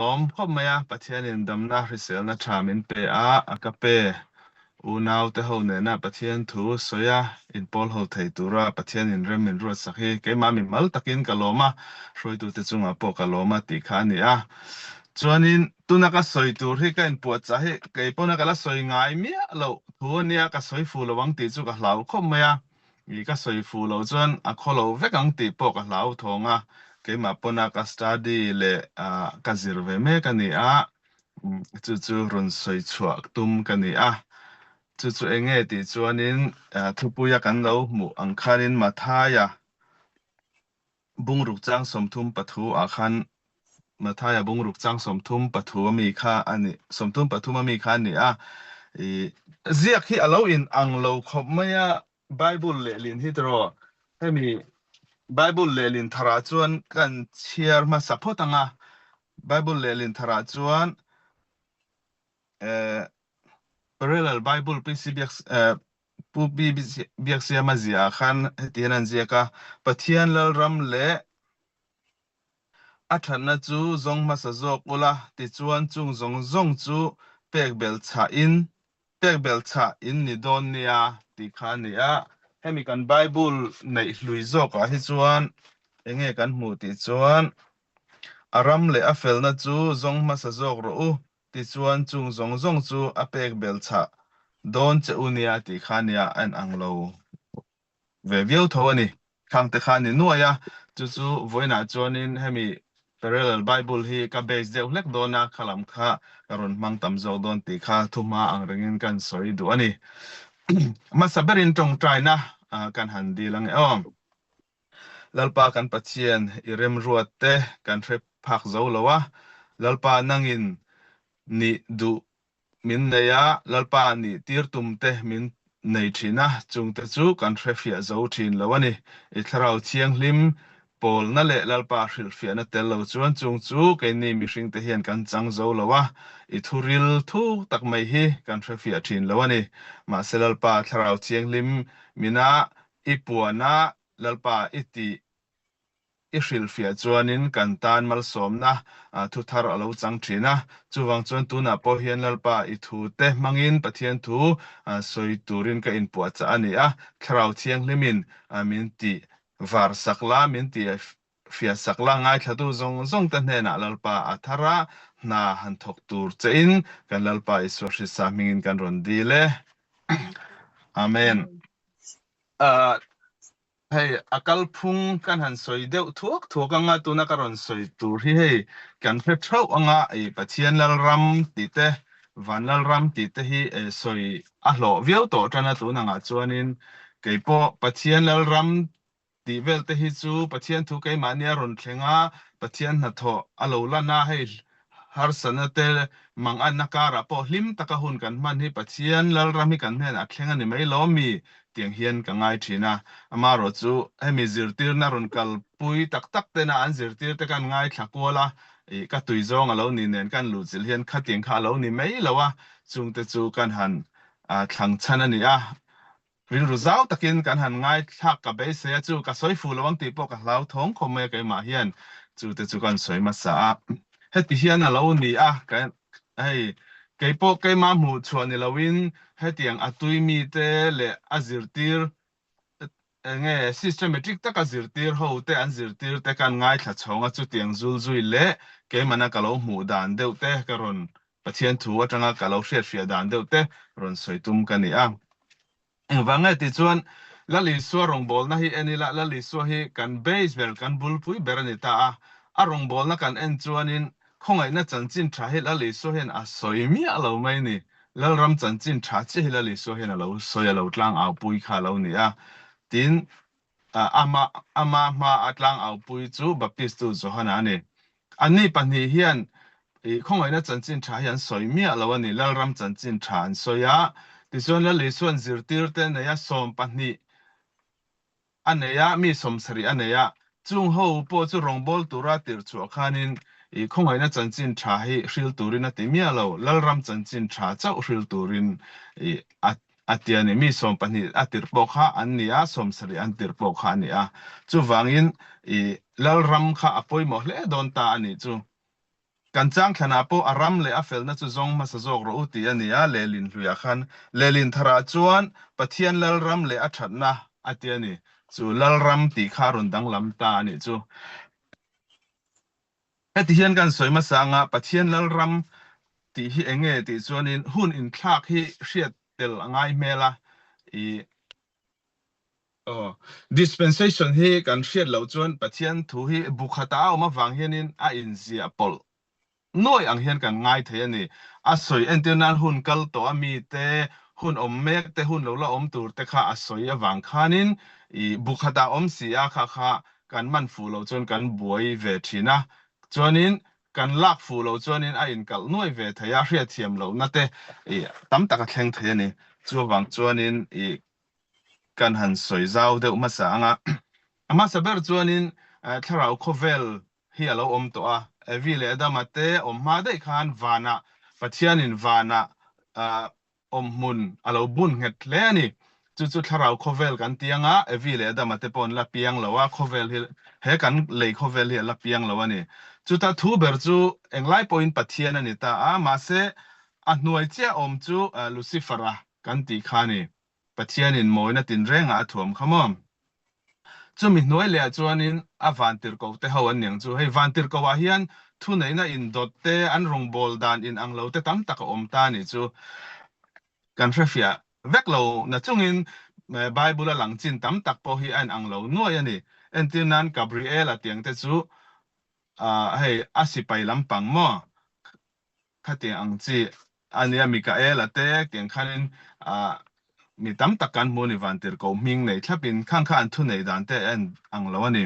Lawm khawp mai a, Pathianin damna hriselna tha min pe a, a ka pe. Unaute ho nena Pathian thu sawi a, inpawl ho thei tura Pathianin rem min ruatsak hi keimah mi mal takin ka lawm a, hruaitute chungah pawh ka lawm a tih kha a ni a. Chuanin tuna ka sawi tur hi ka inpuahchah hi kei pawna ka la sawi ngai miah loh thu a nia, ka sawi fu lo ang tih chu ka hlau khawp mai a. I ka sawi fu lo chuan a khaw lo vek ang tih pawh ka hlau thawng a, keimah pawna ka study leh ka zir ve mek a ni a, chu chu rawn sawi chhuah tum ka ni a. Chu chu eng nge tih chuanin thupuia kan lo hmuh ang khanin Mathaia Bungruk chang 33 ah khan Mathaia bungruk chang 33 ami kha a ni, 33 ami kha a ni a. I ziak hi a lo in ang lo khawp mai a, Bible lehlin hi tiraw hemi Bible lehlin tharah chuan kan chhiar hmasa phawt ang a, Bible lehlin tharah chuan eh Parallel Bible PC biak eh Pu Pi Biaksiama ziah khan heti hian an ziak a, Pathian Lalram leh a thatna chu zawng hmasa zawk ula, tichuan chung zawng zawng chu pek belh chah in pek belh chah in ni dawn nia tih kha a ni a. Hemi kan Bible neih hlui zawkah hi chuan enge kan hmuh tih chuan a ram leh a felna chu zawng hmasa zawk rawh u, Tichuan chung zawng zawng chu a pek bel chah dawn che u nia tih kha nia a en ang lo ve viau tho a ni. Khang te kha a ni nuai a, chu chu vawiinah chuanin hemi Parallel Bible hi ka base deuh hlek dawn a, kha lam kha ka rawn hmang tam zawk dawn tih kha thuhma ang rengin kan sawi duh a ni. Hmasa berin tawngtaina kan han dil ang e aw. Lalpa kan Pathian i remruat te kan hre phak zo lo a, Lalpa nangin nih duh min nei a, Lalpa nih tir tum te min nei thin a, chung te chu kan hre fiah zo thin lo a ni. I Thlarau Thianghlim pawlna leh Lalpa hrilhfiahna tel lo chuan chung chu keini mihring te hian kan chang zo lo a, i thuril thuk tak mai hi kan hre fiah thin lo a ni. Mahse Lalpa Thlarau Thianghlim mina I puana Lalpa i tih i hrilhfiah chuanin kan tan malsawmna thu thar a lo chang thin a. Chuvang chuan tunah pawh hian Lalpa i thute hmangin Pathian thu sawi turin ka inpuahchah a ni a. Thlarau Thianghlimin min tih var sak la, min tih fiah sak la, ngaithlatu zawng zawngte hnenah Lalpa a thar a, hna han thawk tur chein kan Lalpa Isua Hrista hmingin kan rawn dil e. Amen. Hei a kalphung kan han sawi deuh thuak thuak anga tuna ka rawn sawi tur hi hei kan hre theuh anga i Pathian Lalram tih te Van Lalram tih te hi sawi a hlawh viau tawh tan a tun angah chuanin keipawh Pathian Lalram Tih vel te hi chu Pathian thu keimahni a rawn thleng a, Pathian hnathawh a lo lan a, hei harsatna te manganna karah pawh hlim taka hun kan hman hi Pathian Lalram hi kan hnenah a thleng a ni mai lo mi tiang hian ka ngai thin a. Amaherawh chu hemi zirtirna rawn kalpui tak tak tena an zirtir te kan ngaithla kual a, ih ka tui zawng a lo ni nen kan luhchilh hian khatiang kha a lo ni mai lo a, chungte chu kan han thlang chhan a ni a. Rilru zau takin kan han ngaithlak ka beisei a, chu ka sawi fuh lo ang tih pawh ka hlau thawng khawp mai a keimah hian chu te chu kan sawi hmasa a. Heti hian a lo ni a, hei keipawh keimah hmuh chhuah ni loin hetiang a tui mite leh a zirtir enge systematic taka zirtir ho te an zirtir te kan ngaithla chhawng a, chutiang zul zui leh keimahna ka lo hmuh dan deuh te ka rawn Pathian thu atanga ka lo hriatfiah dan deuh te rawn sawi tum ka ni a. Engvang nge tih chuan Lal Isua rawngbawlna hi en ila, Lal Isua hi kan base ber, kan bulpui ber a ni ta a. A rawngbawlna kan en chuanin khawngaihna chanchin tha hi Lal Isua hian a sawi miah lo mai ni. Lalram chanchin tha chiah hi Lal Isua hian a lo sawi, a lo tlangaupui kha a lo ni a. Tin, Ama ama hma a tlangaupui chu Baptistu Johana a ni. Anni pahnih hian i khawngaihna chanchin tha hi an sawi miah lo a ni, Lalram chanchin tha an sawi a. Tichuan Lal Isua'n zirtirte nei a 12 a nei a, mi 70 a nei a. Chung ho pawh chu rawngbâwl tura tirh chhuah khanin i khawngaihna chanchin tha hi hril turin a ti miah lo, Lalram chanchin tha chauh hril turin i a A ti a ni. Mi 12 a tirh pawh kha an ni a, 70 an tirh pawh kha a ni a. Chuvangin i Lalram kha a pawimawh hle dawn ta a nih chu. Kan chang thlanah pawh a ram leh a felna chu zawng hmasa zawk rawh u tih a ni a, lehlin hluiah khan lehlin tharah chuan Pathian Lalram leh a thatna a ti a ni. Chu Lalram tih kha a rawn danglam ta a nih chu. Heti hian kan sawi hmasa anga Pathian Lalram tih hi eng nge tih chuanin hun inthlak hi hriat tel a ngai hmel a, i Aw, dispensation hi kan hriat loh chuan Pathian thu hi bu khata a awm avang hianin a inziah pawlh nuai ang hian kan ngai thei a ni. A sawi entir nan hun kal tawh a mite, hun awm mek te, hun lo la awm tur te kha a sawi avang khanin i bu khatah awm si a, kha kha kan man fuh loh chuan kan buai ve thin a. Chuanin kan lak fuh loh chuanin a inkalh nuai ve thei a, hriatthiam lohna te i tam tak a thleng thei a ni. Chuvang chuanin i kan han sawi zau deuh hmasa ang a. A hmasa ber chuanin thlarau khawvel hi a lo awm tawh a. Evi leh Adama te awm hma daih khan vanah Pathianin vanah awmhmun a lo bun nghet hle a ni. Chu chu thlarau khawvel kan ti ang a, Evi leh Adama te pawh an la piang lo a, khawvel hi he kan lei khawvel hi a la piang lo a ni. Chuta thu ber chu englai pawhin Pathian a ni ta a, mahse a hnuai chiah awm chu Lucifer-a kan tih kha a ni. Pathianin mawina tinrengah a thuam kha maw? Chumi hnuai lehah chuanin a vantirhkoh te ho an niang chu. Hei vantirhkoh ah hian thuneihna indawt te, an rawngbâwl dan in ang lo te tam tak a awm ta a nih chu. Kan hrefiah vek lo na chungin Bible a lang chin tam tak pawh hi a in ang lo nuai a ni. Entir nan Gabriela tiang te chu hei a sipai lampang maw? Khatiang ang chi a nia Mikaela te tiang khanin mi tam tak kan hmu a ni Vantirhkoh hming nei thlapin khang kha an thunei dan te a en ang lo a ni.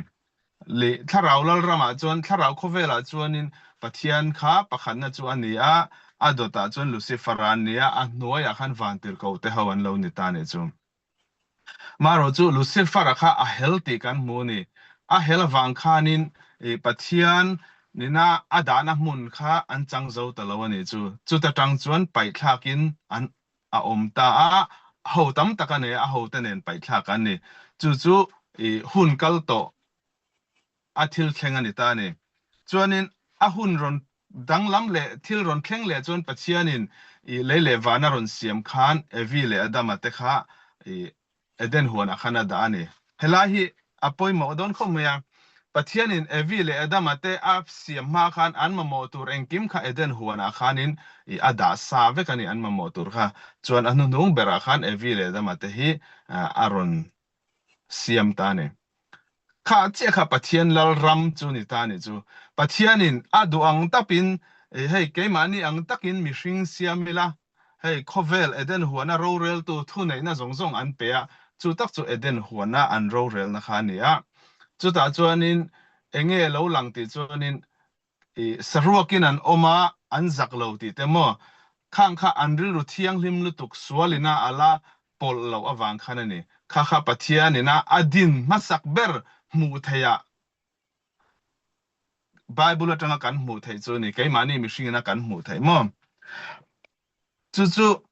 Leh thlarau lalramah chuan thlarau khawvelah chuanin Pathian kha pakhatna chu a ni a, a dawtah chuan Lucifer-a an ni a, a hnuaiah khan Vantirhkoh te ho an lo ni ta a nih chu. Marawh chu Lucifer-a kha a hel tih kan hmu a ni. A hel avang khanin Pathian nina a dahna hmun kha an chang zo ta lo a nih chu. Chuta tang chuan paihthlakin an a awm ta a, ho tam tak a nei a, a hote nen paihthlak an ni. Chu chu hun kal tawh a thil thleng a ni ta a ni. Chuanin a hun rawn danglam leh thil rawn thleng leh chuan Pathianin i lei leh van a rawn siam khan Evi leh Adama te kha i Eden huanah khan a dah a ni. Helai hi a pawimawh dawn khawp mai a. Pathianin Evi leh Adama te a siam hma khan an mamawh tur engkim kha Eden huanah khanin i a dah sa vek a ni an mamawh tur kha. Chuan a hnuhnung berah khan Evi leh Adama te hi a rawn siam ta a ni. Kha chiah kha Pathian Lalram chu ni ta a nih chu. Pathianin a duh ang tapin, hei keimahni ang takin mihring siam ila, hei khawvel Eden huana roreltu thuneihna zawng zawng an pe a, chu tak chu Eden huana an rorelna kha a ni a. Chutah chuanin enge lo lang tih chuanin I saruakin an awm a, an zak lo tih te maw? Khang kha an rilru thianghlim lutuk sualina a la pawlh loh avang khan a ni. Kha kha Pathianina a din hmasak ber hmuh theihah Bible atanga kan hmuh theih chu a ni. Keimahni mihringina kan hmuh theih maw? Chu chu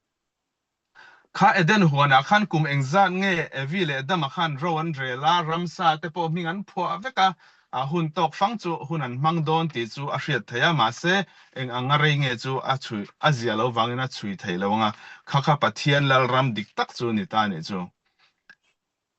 Kha Eden huanah khan kum engzat nge Evi leh Adama khan ro an rel a, ramsa te pawh hming an phuah vek a, a hun tawk fang chu hun an hmang dawn tih chu a hriat theih a, mahse eng anga rei nge chu a chhui a zia lo vangin a chhui theih lo ang a, kha kha Pathian Lalram dik tak chu ni ta nih chu.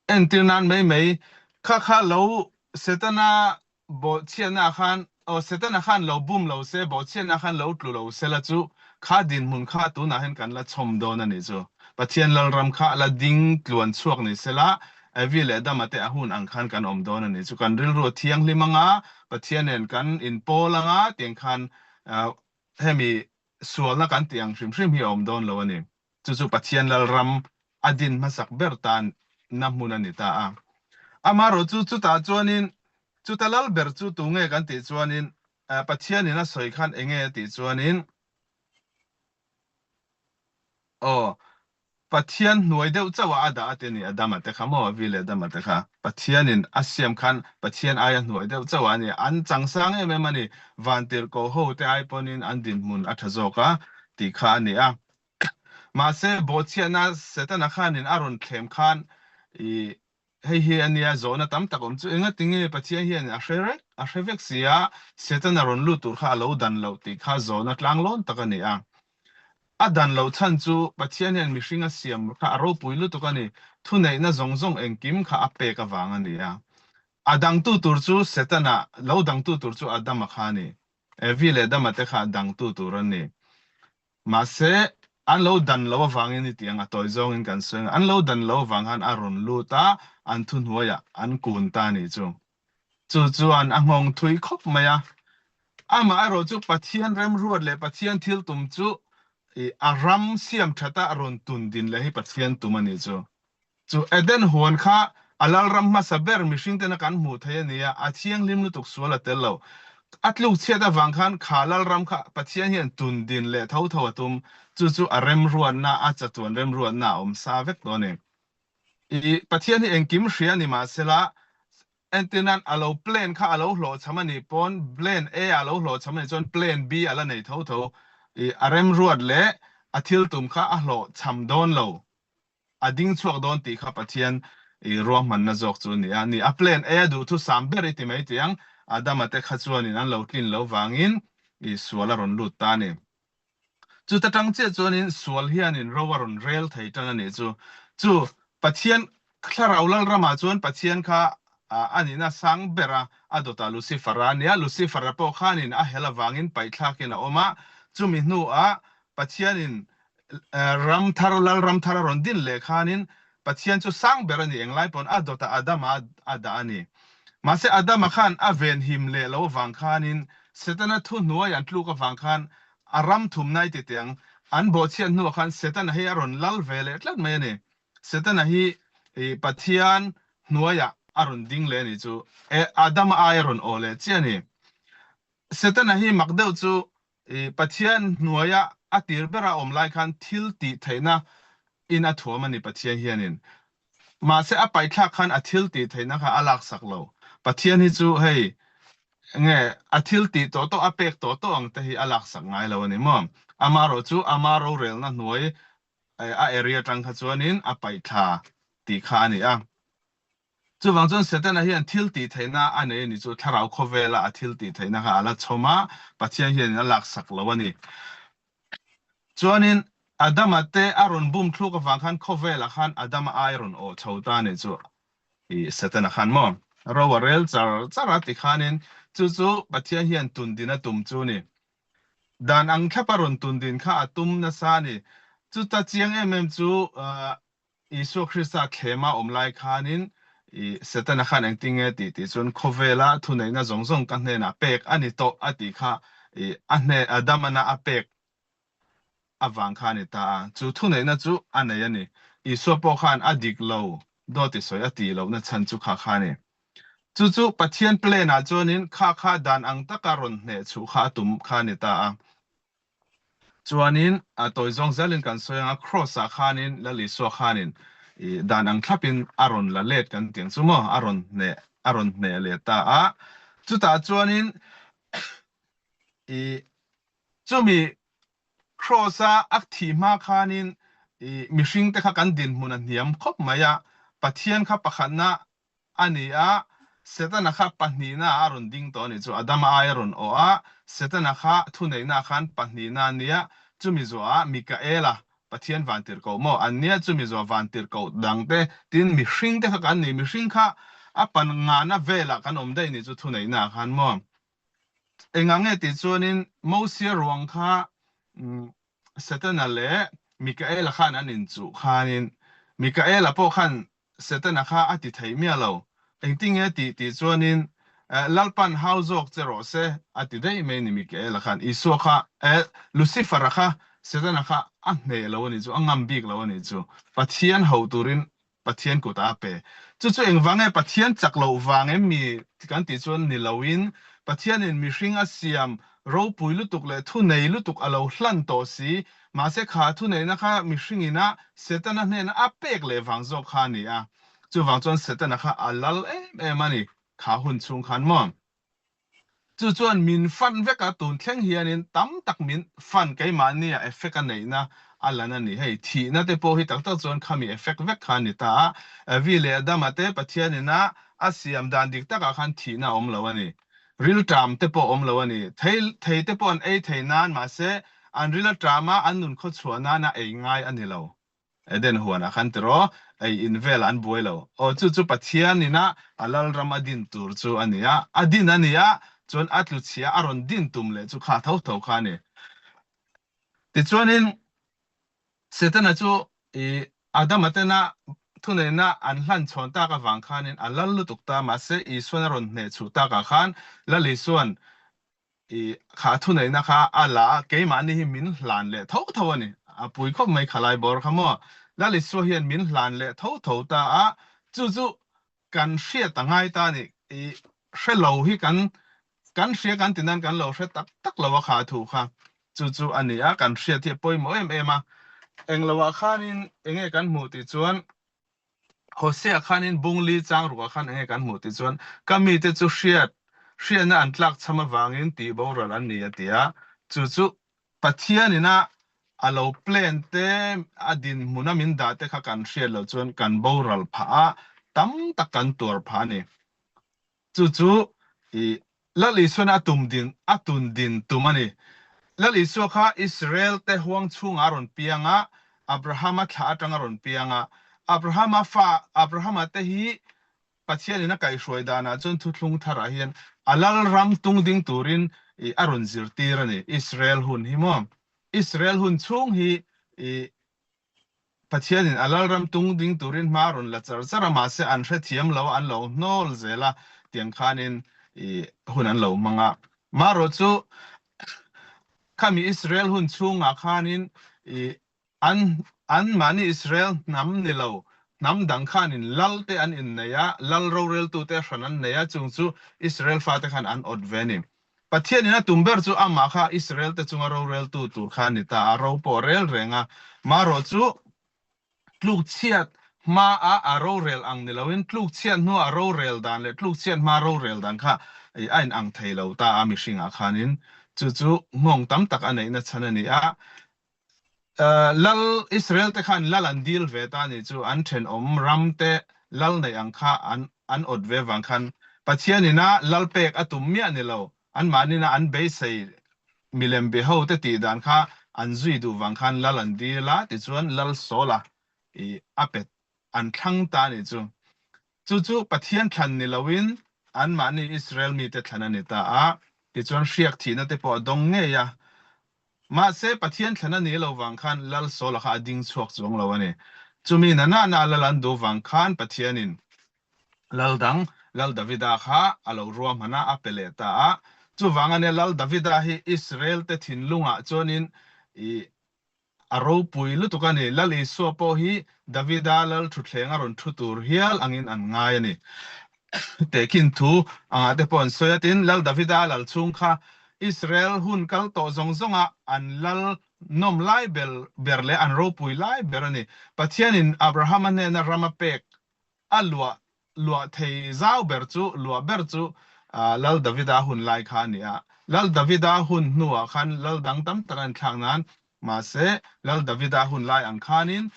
Entir nan mai mai kha kha lo Setana bawhchhiatna khan aw Setana khan lo bum lo se bawhchhiatna khan lo tlu lo sela chu kha dinhmun kha tunah hian kan la chhawm dawn a nih chu. Pathian Lalram kha a la ding tluan chhuak ni sela Evi leh Adama te a hun ang khan kan awm dawn a nih chu. Kan rilru a thianghlim anga Pathian nen kan inpawl anga tiang khan hemi sualna kan tih ang hrim hrim hi a awm dawn lo a ni. Chu chu Pathian Lalram a din hmasak ber tan na hmun a ni ta a. Amaherawh chu chutah chuanin chuta lal ber chu tu nge kan tih chuanin Pathianin a sawi khan enge a tih chuanin aw Pathian hnuai deuh chauh ah a dah a ti a ni Adama te kha maw Evi leh Adama te kha Pathianin a siam khan Pathian aia hnuai deuh chauh ah a ni an changsang em em a ni Vantirhkoh ho te ai pawnin an dinhmun a tha zawk a tih kha a ni a. Mahse, bawhchhiahna Setana khanin a rawn thlem khan i. Hei hi a nia zawhna tam tak awm chu engatinge Pathian hian a hre rek a hre vek si a, Setana rawn lut tur kha a lo dan loh tih kha zawhna tlanglawn tak a ni a. A dan loh chhan chu Pathian hian mihring a siam kha a ropui lutuk a ni, thuneihna zawng zawng engkim kha a pek avang a ni a. A dangtu tur chu Setana, lo dangtu tur chu Adama kha a ni. Evi leh Adama te kha dangtu tur an ni. Mahse, an lo dan lo avangin i tih ang a tawi zawngin kan sawi ang. An lo dan lo avang khan a rawn lut a, an thuhnuaiah an kun ta a nih chu. Chu chuan a nghawng thui khawp mai a. Amaherawh chu Pathian remruat leh Pathian thil tum chu a ram siam thata a rawn tun din leh hi Pathian tum a nih chu. Chu Eden huan kha a lalram hmasa ber mihring tena kan hmuh theih a ni a, a thianghlim lutuk sual a tel lo. A tluk chhiat avang khan kha lalram kha Pathian hian tun din leh tho tho a tum. Chu chu a remruatna, a chatuan remruatna a awm sa vek tawh a ni. I Pathian hi engkim hria a ni mahsela, entirnan a lo plan kha a lo hlawhchham a nih pawn plan A a lo hlawhchham a nih chuan plan B a la nei tho tho. I a remruat leh a thil tum kha a hlawhchham dawn lo. A ding chhuak dawn tih kha Pathian i ruahmanna zawk chu a ni a. Ni, a plan A a duhthusam ber i ti mai tih ang, Adama te kha chuanin an lo tlin lo vangin i sual a rawn lut ta a ni. Chuta tang chiah chuanin sual hianin ro a rawn rel thei tan a nih chu. Chu Pathian thlarau lalramah chuan Pathian kha a nihna sang ber a, a dawtah Lucifer-a a nia. Lucifer-a pawh khanin a hel avangin paihthlakin a awm a, chumi hnuah Pathianin ram thar, lal ram thar a rawn din leh khanin Pathian chu sang ber a ni, englai pawn a dawtah Adama a dah a ni. Mahse Adama khan a venhim leh lo avang khanin Setana thuhnuai an tluk avang khan a ram thumna i ti teh ang, an bawhchhiat hnuah khan Setana hi a rawn lal ve leh tlat mai a ni. Setana hi Pathian hnuaiah a rawn ding leh a nih chu. Adama ai a rawn aw leh chiah a ni. Setana hi mak deuh chu Pathian hnuaia a tir bera awm lai khan thil tih theihna in a thuam a ni Pathian hianin. Mahse a paithlak khan a thil tih theihna kha a laksak lo. Pathian hi chu hei nge a thil tih tawh tawh a pek tawh tawh ang te hi a laksak ngai lo a ni maw? Amarawh chu ama rorelna hnuai a area atang kha chuanin a paihthla tih kha a ni a. Chuvang chuan Setana hian thil tih theihna a nei a ni chu thlarau khawvela a thil tih theihna kha a la chhawm a, Pathian hianin a laksak lo a ni. Chuanin Adama te a rawn bum thluk avang khan khawvelah khan Adama ai a rawn awh chho ta a ni chu i Setana khan maw ro a rel char char a ti khanin chu chu Pathian hian tundin a tum chu a ni. Dan ang thlap a rawn tundin kha a tum nasa a ni. Chuta chiang em em chu Isua Krista thlema awm lai khanin i Setana khan engtin nge tih tih chuan khawvela thuneihna zawng zawng ka hnenah pek a ni tawh a tih kha i a hne Adamana a pek avang kha a ni ta a. Chu thuneihna chu a nei a ni. Isua pawh khan a dik lo dawt i sawi a tih lohna chhan chu kha kha a ni. Chu chu Pathian plan ah chuanin kha kha dan ang taka rawn hneh chhuh kha a tum kha a ni ta a. Chuanin a tawi zawng zelin kan sawi ang a, Kraws-ah khanin Lal Isua khanin i dan ang thlapin a rawn la let kan tih ang chu maw, a rawn hneh a rawn hneh leh ta a. Chutah chuanin i chumi Kraws-a a thih hma khanin i mihringte kha kan dinhmun a hniam khawp mai a, Pathian kha pakhatna a ni a, Setana kha pahnihna ah a rawn ding tawh a nih chu, Adama ai a rawn awh a, Setana kha thuneihna ah khan pahnihna a nia, chumi zuah ah Mikaela, Pathian vantirhkoh maw, an nia, chumi zuah vantirhkoh dang te, tin mihring te kha kan ni, mihring kha a pan ngana velah kan awm daih nih chu thuneihna ah khan maw. Engah nge tih chuanin Mosia ruang kha Setana leh Mikaela khan an inchuh khanin Mikaela pawh khan Setana kha a ti thei miah lo. Engtinge tih tih chuanin Lalpan hau zawk che rawh se a ti daih mai ni Mikaela khan. Isua kha Lucifer-a kha Setana kha a hneh lo a nih chu, a ngam bik lo a nih chu. Pathian ho turin Pathian kutah a pe. Chu chu engvang nge Pathian chak loh vang em mi kan tih chuan ni loin Pathianin mihring a siam ropui lutuk leh thunei lutuk a lo hlan tawh si, mahse kha thuneihna kha mihringina Setana hnena a pek leh vang zawk kha a ni a. Chuvang chuan Setana kha a lal em em a ni kha hun chhung khan maw. Chu chuan min fan vek a, tun thleng hianin tam tak min fan keimahni ah effect a neihna a lan a ni. Hei thihna te pawh hi tak tak chuan khami effect vek kha a ni ta a. Evi leh Adama te Pathian ina a siam dan dik takah khan thihna a awm lo a ni. Rilṭam te pawh a awm lo a ni. Thei thei te pawh an ei thei nan mahse an ril a ṭam a, an nun khawchhuah nana ei ngai a ni lo. Eden huanah khan tiraw ei in velah an buai lo. Aw chu chu Pathian ina a lalram a din tur chu a ni a, a din a ni a, chuan a tlu chhia a rawn din tum leh chu kha tho tho kha a ni. Tichuanin Setana chu i Adama tena thuneihna an hlan chhawn tak avang khanin a lal lutuk ta, mahse Isuan a rawn hneh chhuh takah khan Lal Isuan I kha thuneihna kha a la a, keimahni hi min hlan leh tho tho a ni. A pui khawp mai khalai bawr kha maw. Lal Isua hian min hlan leh tho tho ta a, chu chu kan hriat a ngai ta a ni. I hre lo hi kan kan hria kan ti nan kan lo hre tak tak lo a kha a thu kha. Chu chu a ni a, kan hriat hi a pawimawh em em a. Engloah khanin enge kan hmuh tih chuan Hosea khanin Bungli chang rukah khan enge kan hmuh tih chuan ka mite chu hriat hriatna an tlak chham avangin tih boral an ni a ti a, chu chu Pathianin a a lo plan te a dinhmuna min dah te kha kan hriat loh chuan kan boral phah a, tam tak kan tuar phah a ni. Chu chu i Lal Isuan a tum din a tun din tum a ni. Lal Isua kha Israel te huang chhungah a rawn piang a, Abrahama thlah atang a rawn piang a. Abrahama fa Abrahama te hi Pathianin a kaihhruai danah chuan thuthlung tharah hian a lal ram tung ding turin i a rawn zirtir a ni. Israel hun hi maw? Israel hun chhung hi i Pathianin a lalram tung ding turin hma a rawn la char char a, mahse an hrethiam lo a, an lo hnawl zel a, tiang khanin i hun an lo hmang a. Marawh chu khami Israel hun chhungah khanin i an anmahni Israel hnam ni lo, hnam dang khanin lal te an innei a, lal roreltute hran an nei a, chung chu Israel fate khan an awt ve a ni. Pathianin a tum ber chu amah kha Israel-te chunga roreltu tur kha a ni ta a, ro pawh rel reng a. Marawh chu tlukchhiat hmaah a rorel ang ni loin tlukchhiat hnuah a rorel dan leh tlukchhiat hmaa rorel dan kha a inang thei lo ta a mihringah khanin chu chu nghawng tam tak a neihna chhan a ni a. Lal Israel te khan lal an dil ve ta ni chu an thenawm ram te lal neih ang kha an an awt ve vang khan Pathian ina lal pek a tum miah ni lo an mahni na an beisei milem be ho te tih dan kha an zui duh vang khan lal an dil a tichuan lal Saul-a i a pet an thlang ta ni chu. Chu chu Pathian thlan ni loin anmahni Israel mite thlan a ni ta a, tichuan hriak thihna te pawh a dawng ngei a. Mahse, Pathian thlan a ni lo vang khan Lal Saula kha a ding chhuak chuang lo a ni. Chumi na na na Lal an duh vang khan Pathianin Lal dang, Lal Davida kha a lo ruahman a, a pe leh ta a. Chuvang a nia Lal Davida hi Israel-te thinlungah chuanin i A ropui lutuk a ni. Lal Isua pawh hi Davida lal thutthleng a rawn thu tur hial angin an ngai a ni. Tehkhin thu angah te pawh an sawi a, tin, Lal Davida lal chhung kha Israel hun kal tawh zawng zawnga an lal nawm lai ber leh an ropui lai ber a ni. Pathianin Abrahama hnena ram a pek A luah luah thei zau ber chu, luah ber chu Lal Davida hun lai kha a ni a. Lal Davida hun hnuah khan lal dang tam tak an inthlak nan, mahse Lal Davida hun lai ang khanin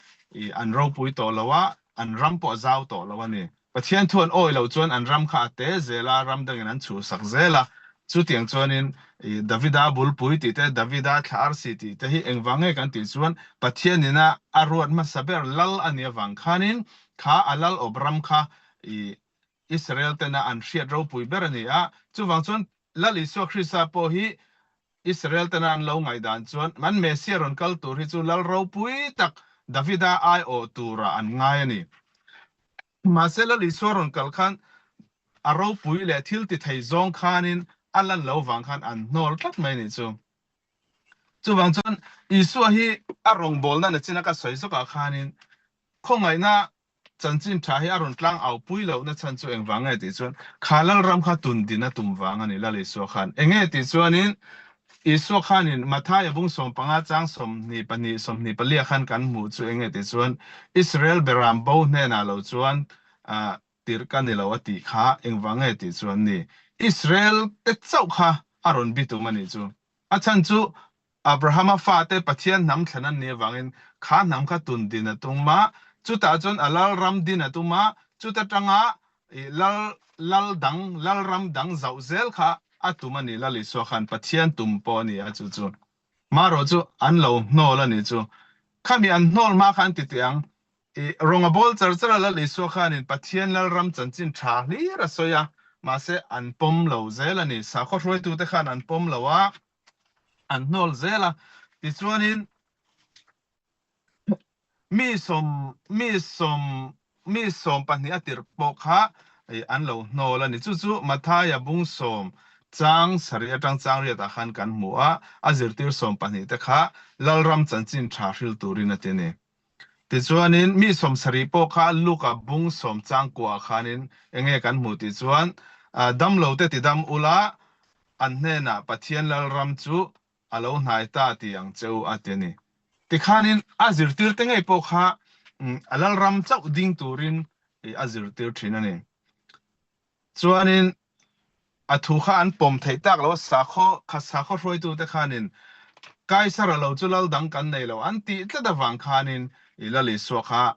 an ropui tawh lo a, an ram pawh a zau tawh lo a ni. Pathian thu an awih loh chuan an ram kha a te zel a, ram dangin an chhuhsak zel a. Chutiang chuanin Davida bulpui tih te, Davida thla arsi tih te hi engvang nge kan tih chuan Pathianin a a ruat hmasa ber lal a nih avang khanin Kha a lal awp ram kha i Israel tena an hriat ropui ber a ni a. Chuvang chuan Lal Isua Krista pawh hi Israel tena an lo ngaihdan chuan an Messiah rawn kal tur hi chu lal ropui tak Davida aiawh turah an ngai a ni. Mahse Lal Isua rawn kal khan a ropui leh thil ti thei zawng khanin a lan lo vang khan an hnawl tlat mai a nih chu. Chuvang chuan Isua hi a rawngbawlna nachina ka sawi zawkah khanin Khawngaihna chanchin tha hi a rawn tlang au pui lohna chhan chu engvang nge tih chuan kha Lalram kha tun din a tum vang a ni Lal Isua khan. Enge tih chuanin Isua khanin Mathaia bung 15 chang 22 24 khan kan hmuh chu enge tih chuan Israel beram bo hnenah lo chuan tirh ka ni lo a tih kha engvang nge tih chuan ni. Israel te chauh kha a rawn bitum a nih chu. A chhan chu Abrahama fate Pathian hnam thlan an nih avangin kha hnam kha tun din a tum a, chutah chuan a lalram din a tum a, chuta tanga lal lal dang, lalram dang zauh zel kha a tum a ni. Lal Isua khan Pathian tum pawh a ni a, chu chu marawh chu an lo hnawl a nih chu. Khami an hnawl hma kha an ti teh ang, I rawng a bawl char char a, Lal Isua khanin Pathian Lalram chanchin tha hlir a sawi a, mahse an pawm lo zel a ni. Sakhaw hruaitute khan an pawm lo a, an hnawl zel a. Tichuanin mi sawm mi sawm mi 12 a tirh pawh kha an lo hnawl a ni. Chu chu Mathaia bung sawm chang sarih atang chang riatah khan kan hmu a, a zirtir 12 te kha Lalram chanchin tha hril turin a ti a ni. Tichuanin mi 70 pawh kha Luka bung sawm changkuaah khanin enge kan hmuh tih chuan, Damlo te tidam ula, an hnenah Pathian Lalram chu a lo hnai ta ti ang che u a ti a ni. Tikhanin a zirtirte ngei pawh kha a Lalram chauh ding turin a zirtir thin a ni. Chuanin a thu kha an pawm theih tak lo a, sakhaw kha sakhaw hruaitute khanin Kaisara lo chu lal dang kan nei lo an tih tlat avang khanin i Lal Isua kha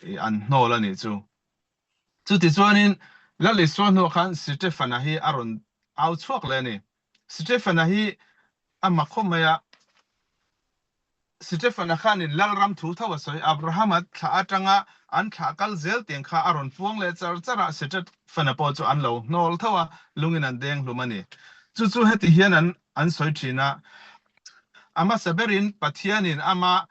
i an hnawl a nih chu. Chuti chuanin Lal Isua hnuah khan Sitefana hi a rawn au chhuak leh a ni. Sitefana hi a mak khawp mai a. Stefana khanin Lalram thu tho a sawi. Abrahama thlah atanga an thlah kal zel tiang kha a rawn puang leh char char a, Stefana pawh chu an lo hnawl tho a, lungin an deng hlum a ni. Chu chu heti hian an an sawi thin a, A hmasa berin Pathianin ama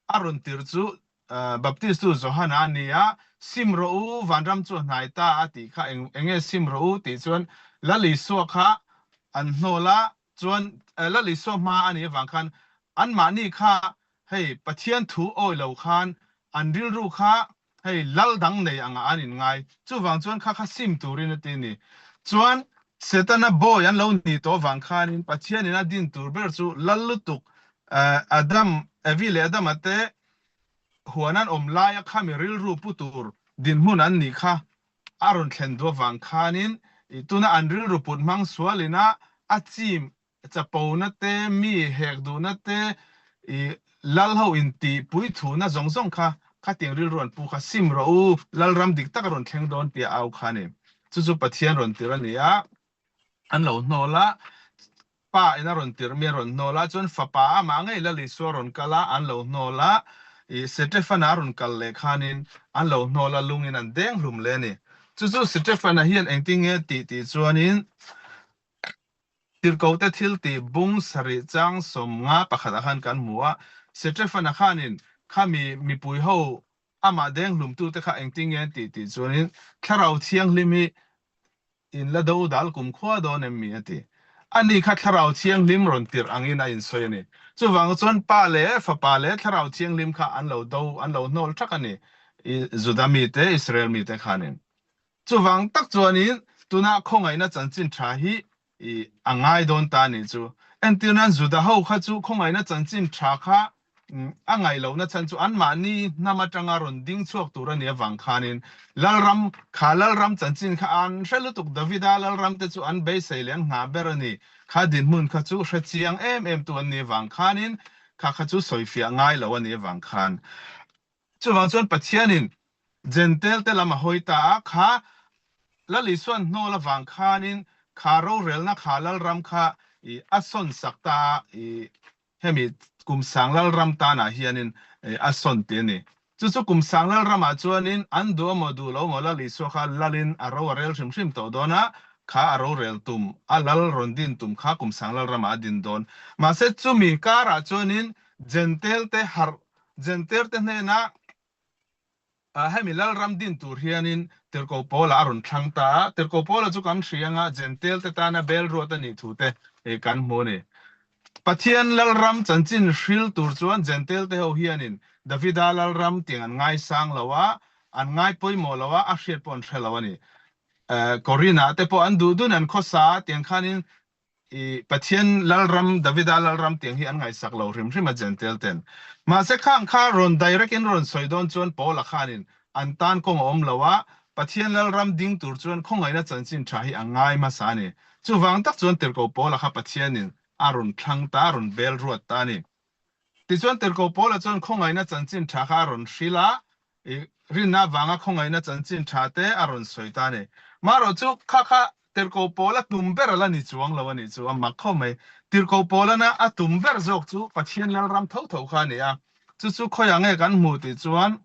a rawn tirh chu Baptistu Johana a ni a, Sim rawh u, vanram chu a hnai ta a tih kha eng enge sim rawh u tih chuan Lal Isua kha an hnawl a, Chuan Lal Isua hma a nih avang khan anmahni kha hei Pathian thu awi lo khan an rilru kha hei lal dang nei angah an inngai. Chuvang chuan kha kha sim turin a ti a ni. Chuan Setana bawi an lo nih tawh avang khanin Pathianin a din tur ber chu lal lutuk Adam, Evi leh Adama te huan an awm laia khami rilru pu tur dinhmun an nih kha a rawn thlen duh avang khanin tuna an rilru put hmang sualin a a chim chapona te, mi hek duhna te, i lal ho intih puithuna zawng zawng kha khatiang rilru an pu kha sim rawh u, Lalram dik tak a rawn thleng dawn tia au kha a ni. Chu chu Pathian rawn tir a ni a. An lo hnawl a, Pa in a rawn tirh mi a rawn hnawl a, chuan Fapa amah ngei Lal Isua a rawn kal a, an lo hnawl a, i Setefana a rawn kal leh khanin an lo hnawl a, lungin an deng hlum leh a ni. Chu chu Setefana hian engtin nge tih tih chuanin Tirhkohte thil tih bung sarih chang 51 ah khan kan hmu a, Setefana khanin khami mipui ho amah deng hlumtute kha engtin nge an tih tih chuanin Thlarau Thianghlim hi In la do dal kum khua dawn em mi? a ti. Ani kha Thlarau Thianghlim rawn tirh angin a insawi a ni. Chuvang chuan Pa leh Fapa leh Thlarau Thianghlim kha an lo do, an lo hnawl thak a ni, i Juda mite, Israel mite khanin. Chuvang tak chuanin tuna khawngaihna chanchin tha hi i a ngai dawn ta a nih chu. Entirnan Juda ho kha chu khawngaihna chanchin tha kha A ngaih lohna chhan chu anmahni hnam atanga rawn ding chhuak tur a nih avang khanin Lalram kha Lalram chanchin kha an hre lutuk Davida Lalram te chu an beisei leh an nghah ber a ni. Kha dinhmun kha chu hre chiang em em tu an nih avang khanin kha kha chu sawifiah ngai lo a nih avang khan Chuvang chuan Pathianin Jentail te lam a hawi ta a, kha Lal Isuan hnawl avang khanin kha rorelna kha Lalram kha i a sawn sak ta a, i hemi kum sang Lalram tanah hianin a sawn ti a ni. Chu chu kum sang Lalramah chuanin an duh amaw duh lo maw Lal Isua kha Lalin a ro a rel hrim hrim tawh dawn a, kha a rorel tum, a Lal rawn din tum kha kum sang Lalramah a din dawn. Mahse chumi karah chuanin Jentail te harh Jentail-te hnenah hemi Lalram din tur hianin Tirhkoh Paula a rawn thlang ta a. Tirhkoh Paula chu kan hria anga Jentail-te tana bel ruat a nih thute kan hmu a ni. Pathian Lalram chanchin hril tur chuan Jentail-te ho hianin Davida Lalram tiang an ngaisang lo a, an ngai pawimawh lo a, a hriat pawh an hre lo a ni. Korinah te pawh an duh dun an khawsa a, tiang khanin I Pathian Lalram, Davida Lalram tiang hi an ngaihsak lo hrim hrim a Jentail ten. Mahse khang kha rawn direct in rawn sawi dawn chuan Paula khanin an tan kawng a awm lo a, Pathian Lalram ding tur chuan khawngaihna chanchin tha hi a ngai hmasa a ni. Chuvang tak chuan Tirhkoh Paula kha Pathianin a rawn thlang ta, a rawn bel ruat ta a ni. Tichuan Tirhkoh Paula chuan khawngaihna chanchin tha kha a rawn hrilh a, i rinna avanga khawngaihna chanchin tha te a rawn sawi ta a ni. Marawh chu kha kha Tirhkoh Paula tum ber a la ni chuang lo a nih chu, a mak khawp mai. Tirhkoh Paulana a tum ber zawk chu Pathian Lalram tho tho kha a ni a, chu chu khawiah nge kan hmuh tih chuan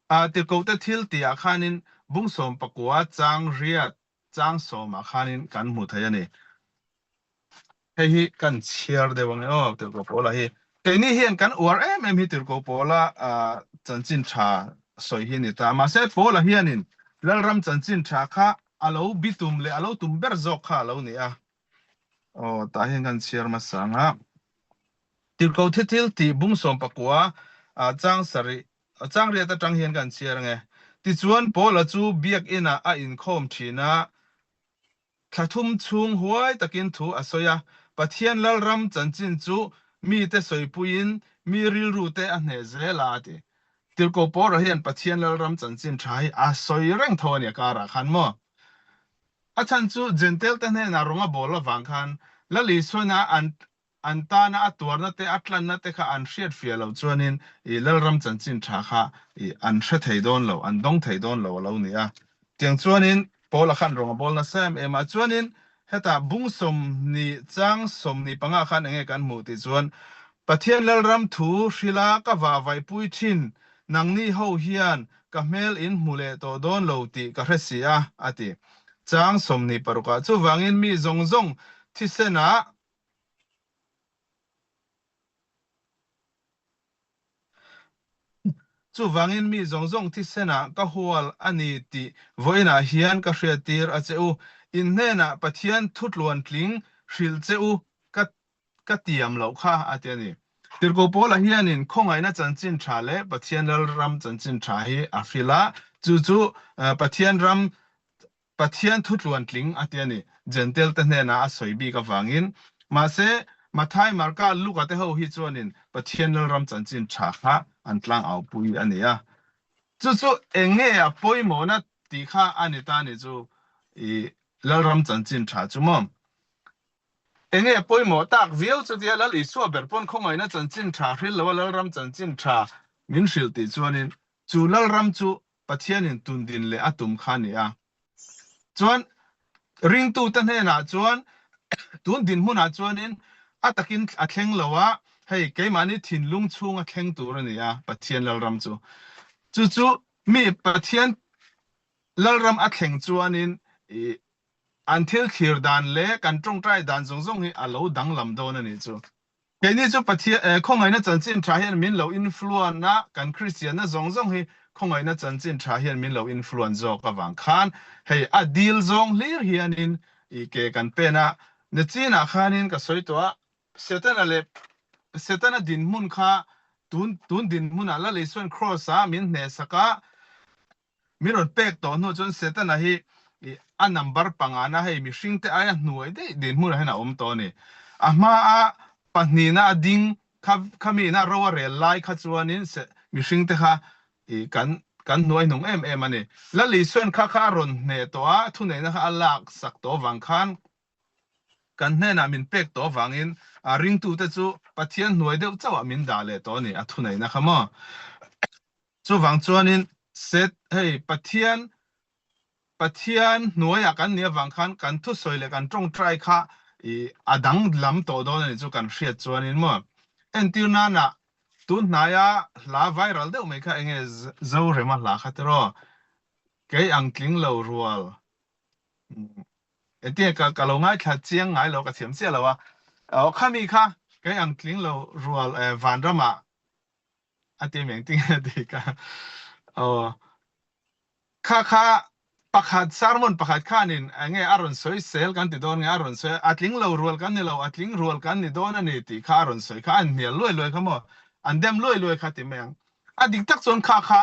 a tirhkohte thil tihah khanin bung 19 chang riat chang sawmah khanin kan hmu thei a ni. Hei hi kan chhiar deuh ang e aw, Tirhkoh Paula hi. Keini hian kan uar em em hi Tirhkoh Paula chanchin tha sawi hi a ni ta. Mahse Paula hianin Lalram chanchin tha kha a lo bitum leh a lo tum ber zawk kha a lo ni a. Aw, tah hian kan chhiar hmasa ang a. Tirhkoh thithil tih bung 19 chang sarih chang riat atang hian kan chhiar ang e. Tichuan Paula chu biakinah a inkhawm thin a, Thla thum chhung huai takin thu a sawi a, Pathian Lalram chanchin chu mite sawipuiin mi rilrute a hneh zel a, a ti. Tirhkoh Paula hian Pathian Lalram chanchin tha hi a sawi reng tho a ni a karah khan maw? A chhan chu Jentail te hnenah rawng a bawl avang khan Lal Isuana an An tana a tuarna te, a tlanna te kha an hriat fiah loh chuanin i Lalram chanchin tha kha i an hre thei dawn lo, an dawng thei dawn lo a lo ni a. Tiang chuanin Paula khan rawng a bawl nasa em em a. Chuanin hetah bung 20 chang 25 khan enge kan hmuh tih chuan Pathian Lalram thu hrila ka vahvaihpui thin, nangni ho hian ka hmel in hmu leh tawh dawn lo tih ka hre si a, a ti. Chang 26 ah chuvangin mi zawng zawng thisenah Chuvangin mi zawng zawng thisenah ka hual a ni tih vawiinah hian ka hriattir a che u. In hnenah Pathian thutluan tling hrilh che u ka ka tiam loh kha a ti a ni. Tirhkoh Paula hianin khawngaihna chanchin tha leh Pathian Lalram chanchin tha hi a hrilh a, chu chu Pathian ram Pathian thu tluantling a ti a ni, Jentail te hnenah a sawi bik avangin. Mahse, Mathai, Marka, Luka te ho hi chuanin Pathian Lalram chanchin tha kha an tlang aupui a ni a. Chu chu eng nge a pawimawhna tih kha a ni ta ni chu i Lalram chanchin tha chu maw? Eng nge pawimawh tak viau chutia Lal Isua ber pawn khawngaihna chanchin tha hril lo a Lalram chanchin tha min hrilh tih chuanin chu Lalram chu Pathianin tundin leh a tum kha a ni a. Chuan ringtute hnenah chuan tun dinhmunah chuanin a takin a thleng lo a, hei keimahni thinlung chhunga thleng tur a ni a Pathian Lalram chu. Chu chu mi Pathian Lalram a thleng chuanin i an thil thlir dan leh kan tawngtai dan zawng zawng hi a lo danglam dawn a nih chu. Keini chu Pathian eh khawngaihna chanchin tha hian min lo influence a, kan Kristianna zawng zawng hi khawngaihna chanchin tha hian min lo influence zawk avang khan hei a dil zawng hlir hianin i ke kan pen a, Nachinah khanin ka sawi tawh a, Setana leh Setana dinhmun kha tun tun dinhmunah Lal Isuan Kraws ah min hnehsak a, Min rawn pek tawh hnu chuan Setana hi a number pangana hei mihringte aia hnuai daih dinhmunah hian a awm tawh a ni. A hmaa pahnihna a ding kha khamiina ro a rel lai kha chuanin mihringte kha kan kan hnuai hnung em em a ni. Lal Isuan kha kha a rawn hneh tawh a, thuneihna kha a lak sak tawh avang khan kan hnenah min pek tawh avangin a ringtute chu Pathian hnuai deuh chauhah min dah leh tawh a ni, a thuneihna kha maw. Chuvang chuanin Seth, hei Pathian, Pathian hnuaiah kan nih avang khan kan thusawi leh kan tawngtai kha i a danglam tawh dawn a nih chu kan hriat chuanin maw. Entir nana tun hnaia hla viral deuh mai kha enge Zorema hla kha tiraw? Kei ang tling lo rual. Engtinge ka ka lo ngaithla chiang ngai lo ka thiam chiah lo a. Aw khami kha kei ang tling lo rual vanramah a ti meng ting a ti ka aw kha kha pakhat sermon pakhat khanin enge a rawn sawi sel kan ti dawn nge a rawn sawi a tling lo rual kan ni lo a tling rual kan ni dawn a ni tih kha a rawn sawi kha an hnial luai luai kha maw an dem luai luai kha ti mai ang a dik tak chuan kha kha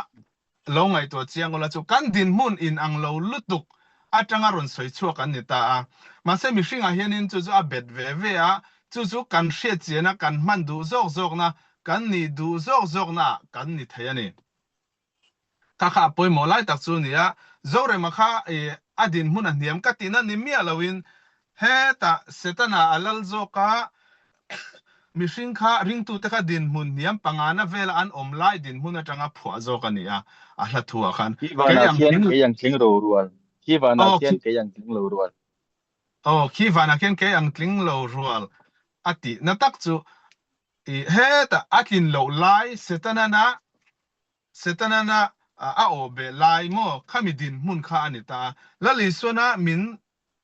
Lo ngaihtuah chiang ula chu kan dinhmun in ang lo lutuk atanga rawn sawi chhuak an ni ta a. Mahse mihringah hianin chu chu a bet ve ve a, chu chu kan hriat chiana kan hman duh zawk zawkna. kan nih duh zawk zawknaah kan ni thei a ni. Kha kha a pawimawh lai tak chu a ni a, Zorema kha i a dinhmun a hniam ka tihna ni miah loin hetah Setana a lal zawk a, mihring kha ringtute kha dinhmun hniam pangana vela an awm lai dinhmun atanga phuah zawk a ni a, a hla thu ah khan Khi kei vanah ang khian tling kei ang tling ro rual, khi vanah aw khian khi kei ang tling lo rual. aw khi vanah khian kei ang tling lo rual a tihna tak chu i hetah a tlin loh lai Setana Setana'n a a awh beh lai maw khami dinhmun kha a ni ta a. Lal Isuana min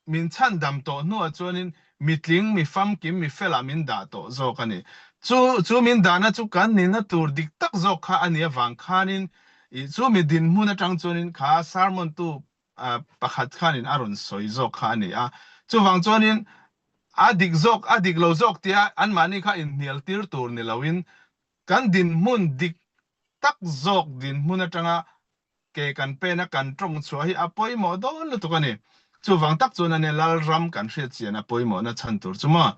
min chhandam tawh hnuah chuanin mi tling, mi famkim, mi felah min dah tawh zawk a ni. Chu chu min dahna chu kan nihna tur dik tak zawk kha a nih avang khanin ih chu mi dinhmun atang chuanin kha sermon tu pakhat khanin a rawn sawi zawk kha a ni a. Chuvang chuanin a dik zawk a dik lo zawk tia anmahni kha inhnial tir tur ni loin Kan dinhmun dik tak zawk dinhmun atanga ke kan pena kan tawng chhuah hi a pawimawh dawn lutuk a ni. Chuvang tak chuan ania Lalram kan hriat chian a pawimawhna chhan tur chu maw?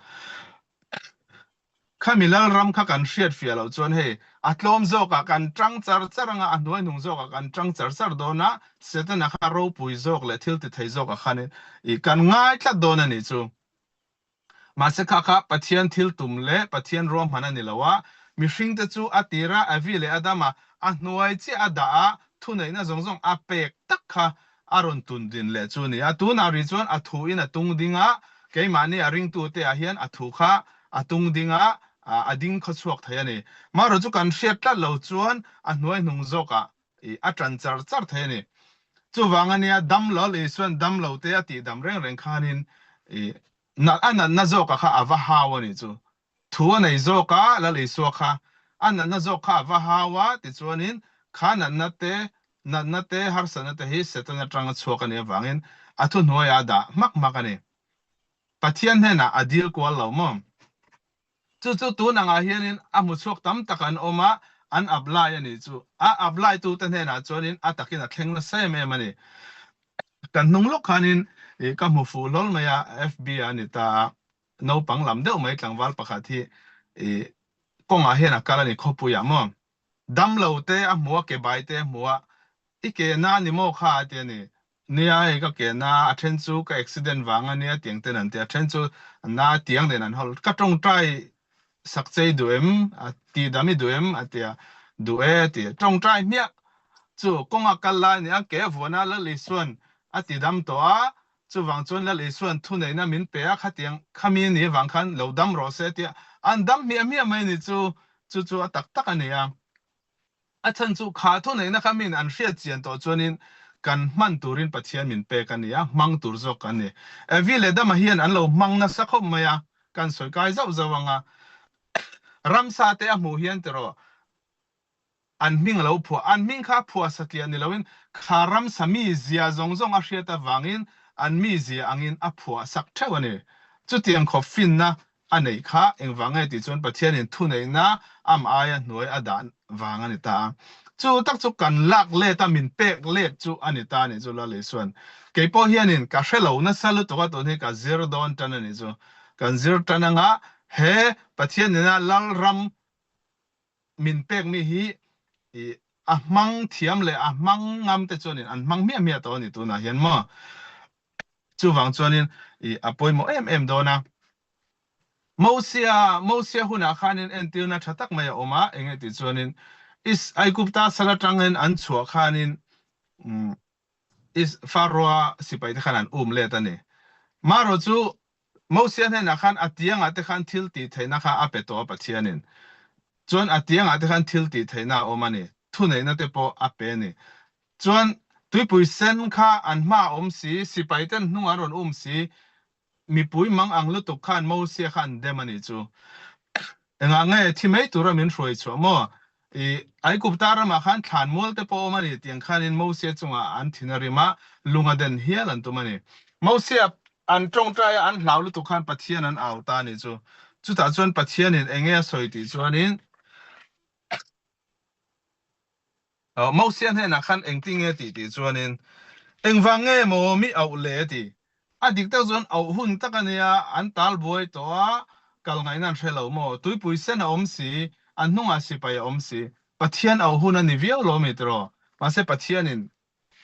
Khami Lalram kha kan hriat fiah loh chuan hei a tlawm zawkah kan tang char char anga a hnuai hnung zawkah kan tang char char dawn a, Setana kha ropui zawk leh thil ti thei zawkah khan i kan ngai tlat dawn a nih chu. Mahse kha kha Pathian thil tum leh Pathian ruahman a ni lo a, mihringte chu a tira Evi leh Adama a hnuai chiah a dah a, thuneihna zawng zawng a pek tak kha a rawn tun din leh chu a ni a. Tunah rih chuan a thu in a tung ding a, keimahni a ringtute ah hian a thu kha a tung ding a, a ding khawchhuak thei a ni. Marawh chu kan hriat tlat lo chuan a hnuai hnung zawkah I a ṭan char char thei a ni. Chuvang a nia, dam lo Isuan dam lo te a tih dam reng reng khanin i nat a natna zawka kha a va hau a nih chu. Thu a nei zawk a, Lal Isua kha a natna zawk kha a va hau a, tichuanin kha natna te, natna te, harsatna te hi Satan aṭanga chhuak a nih avangin a thuhnuaiah a dah hmak hmak a ni. Pathian hnenah a dil kual lo maw? Chu chu tun angah hianin a hmu chhuak tam tak an awm a, an apply a nih chu. A apply tute hnenah chuanin a takin a thleng nasa em em a ni. Kan hnung lawk khanin ih ka hmu fuh hlawl mai a, FB ah a ni ta a, naupang lam deuh mai tlangval pakhat hi ih kawngah hian a kal a ni khawpuiah maw. Damlo te a hmu a, ke bai te a hmu a, i ke na ni maw kha a ti a ni. Nia hei ka ke na, a then chu ka accident vang a nia tiang ten an ti a, then chu na tiang nen an hawl. Ka tawngtai sak che i duh em? A ti dam i duh em? A ti a, duh e a ti. Tawngtai hmiah chu kawnga kal lai a ni a, ke a vuan a, Lal Isuan a ti dam tawh a, chuvang chuan Lal Isuan thuneihna min pe a, khatiang khami a nih avang khan lo dam rawh se a ti a, an dam hmiah hmiah mai ni chu, chu chu a tak tak a ni a. A chhan chu kha thuneihna kha min an hriat chian tawh chuanin kan hman turin Pathian min pek a ni a, hmang tur zawk kan ni. Evi leh Dama hian an lo hmang nasa khawp mai a, kan sawi kai zauh zauh ang a. Ramsa te a hmuh hian tiraw an hming a lo phuah, an hming kha a phuah satliah ni loin kha ramsa mizia zawng zawng a hriat avangin an mizia angin a phuah sak theuh a ni. Chutiang khawp finna a neih kha engvang nge tih chuan Pathianin thuneihna am aia hnuai a dah vang a ni ta a. Chu tak chu kan lak let a, min pek let chu a ni ta a nih chu Lal Isuan. Kei pawh hianin ka hre lo nasa lutuk a, tun hi ka zir dawn tan a nih chu. Kan zir tan anga he Pathian nena Lalram min pek mi hi i a hmang thiam leh a hmang ngam te chuanin an hmang hmiah hmiah tawh a ni tunah hian maw. Chuvang chuanin i a pawimawh em em dawn a. Mosia, Mosia hunah khanin entirna tha tak mai a awm a, enge tih chuanin Is Aigupta sal atangin an chhuah khanin Is Faroa sipaite khan an um let a ni. Marawh chu Mosia hnenah khan a tiangah te khan thil tih theihna kha a pe tawh a Pathianin. Chuan a tiangah te khan thil tih theihna a awm a ni. Thuneihna te pawh a pe a ni. Chuan tuipui sen kha an hma a awm si, sipaiten hnung an rawn um si, Mipui mang ang lutuk khan Mosia kha an dem a nih chu. Engah nge thi mai tura min hruai chhuah maw? I Aigupta ramah khan thlan mual te pawh awm a ni tiang khanin Mosia chungah an thin a rim a, lung a den hial an tum a ni. Mosia an tawngtai a, an hlau lutuk khan Pathian an au ta a nih chu. Chutah chuan Pathianin enge a sawi tih chuanin, Mosia hnenah khan engtin nge tih tih chuanin, Engvang nge maw mi auh le a ti. A dik tak chuan auh hun tak a nia, an tal buai tawh a, kal ngaihna an hre lo maw? Tuipui sen a awm si. An hnungah sipai a awm si. Pathian auh hun a ni viau lo mi tiraw? Mahse Pathianin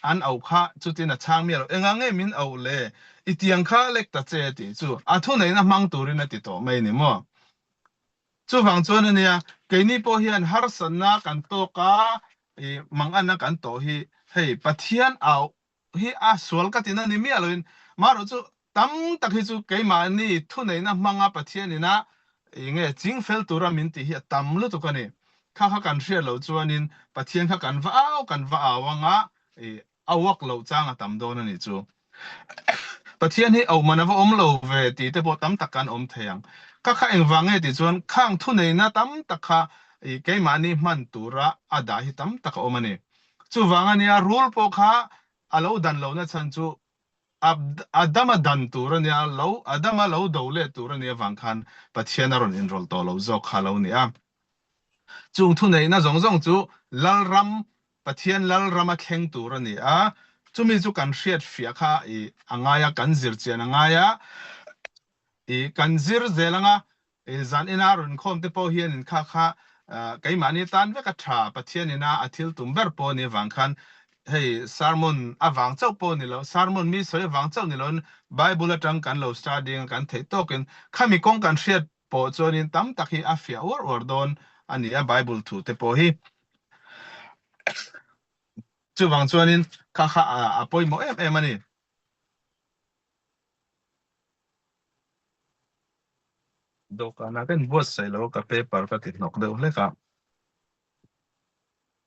an auh kha chutin a chhang miah lo. Engah nge min auh le? I tiang kha lek ta che tih chu a thuneihna hmang turin a ti tawh mai ni maw? Chuvang chuan a nia, keini pawh hian harsatna kan tawk a, i manganna kan tawh hi hei Pathian auh hi a sual ka tina ni miah loin marawh chu tam tak hi chu keimahni thuneihna hmanga Pathian ina enge chingfel tura min tih hi a tam lutuk a ni. Kha kha kan hriat loh chuanin Pathian kha kan va au kan va au anga i a uak loh chang a tam dawn a nih chu. Pathian hi auh man a va awm lo ve tih te pawh tam tak kan awm thei ang. Kha kha engvang nge tih chuan khang thuneihna tam tak kha i keimahni hman tura a dah hi tam tak a awm a ni. Chuvang a nia, rul pawh kha a lo dan lohna chhan chu Adama dan tur a nia, lo Adama lo do leh tur a nih avang khan Pathian a rawn inrawlh tawh lo zawk kha a lo ni a. Chung thuneihna zawng zawng chu Lalram, Pathian Lalrama thleng tur a ni a, chumi chu kan hriat fiah kha i a ngai a, kan zir chian a ngai a, i kan zir zel anga Zan ina rawn khawm te pawh hian in kha kha keimahni tan vek a tha, Pathian ina a thil tum ber pawh ni avang khan hei sermon avang chauh pawh ni lo, sermon mi sawi avang chauh ni loin Bible atang kan lo study anga kan theih tawkin khami kawng kan hriat pawh chuanin tam tak hi a fiah uar uar dawn a ni a Bible thu te pawh hi. Chuvang chuanin kha kha a pawimawh em em a ni. Dawhkanah ka inbuatsaih lo a, ka paper ka ti hnawk deuh hlek a.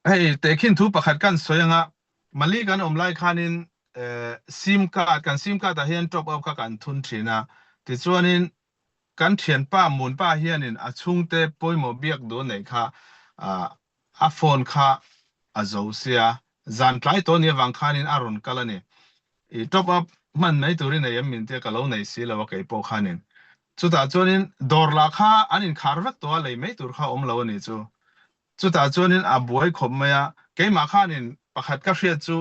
Hei tehkhin thu pakhat kan sawi anga Mali kan awm lai khanin sim card kan sim card ah hian top up kha kan thun thin a, tichuanin kan thianpa Munpa hianin a chhungte pawimawh biak duh neih kha a phone kha a zo sia, zan tlai tawh ni avang khanin a rawn kal a ni. I top up hman mai tur i nei em min tia ka lo nei si lo a kei pawh khanin. Chutah chuanin dawr lah kha an inkhar vek tawh a, lei mai tur kha awm lo a ni chu. Chutah chuanin a buai khawp mai a, keimah khanin pakhat ka hriat chu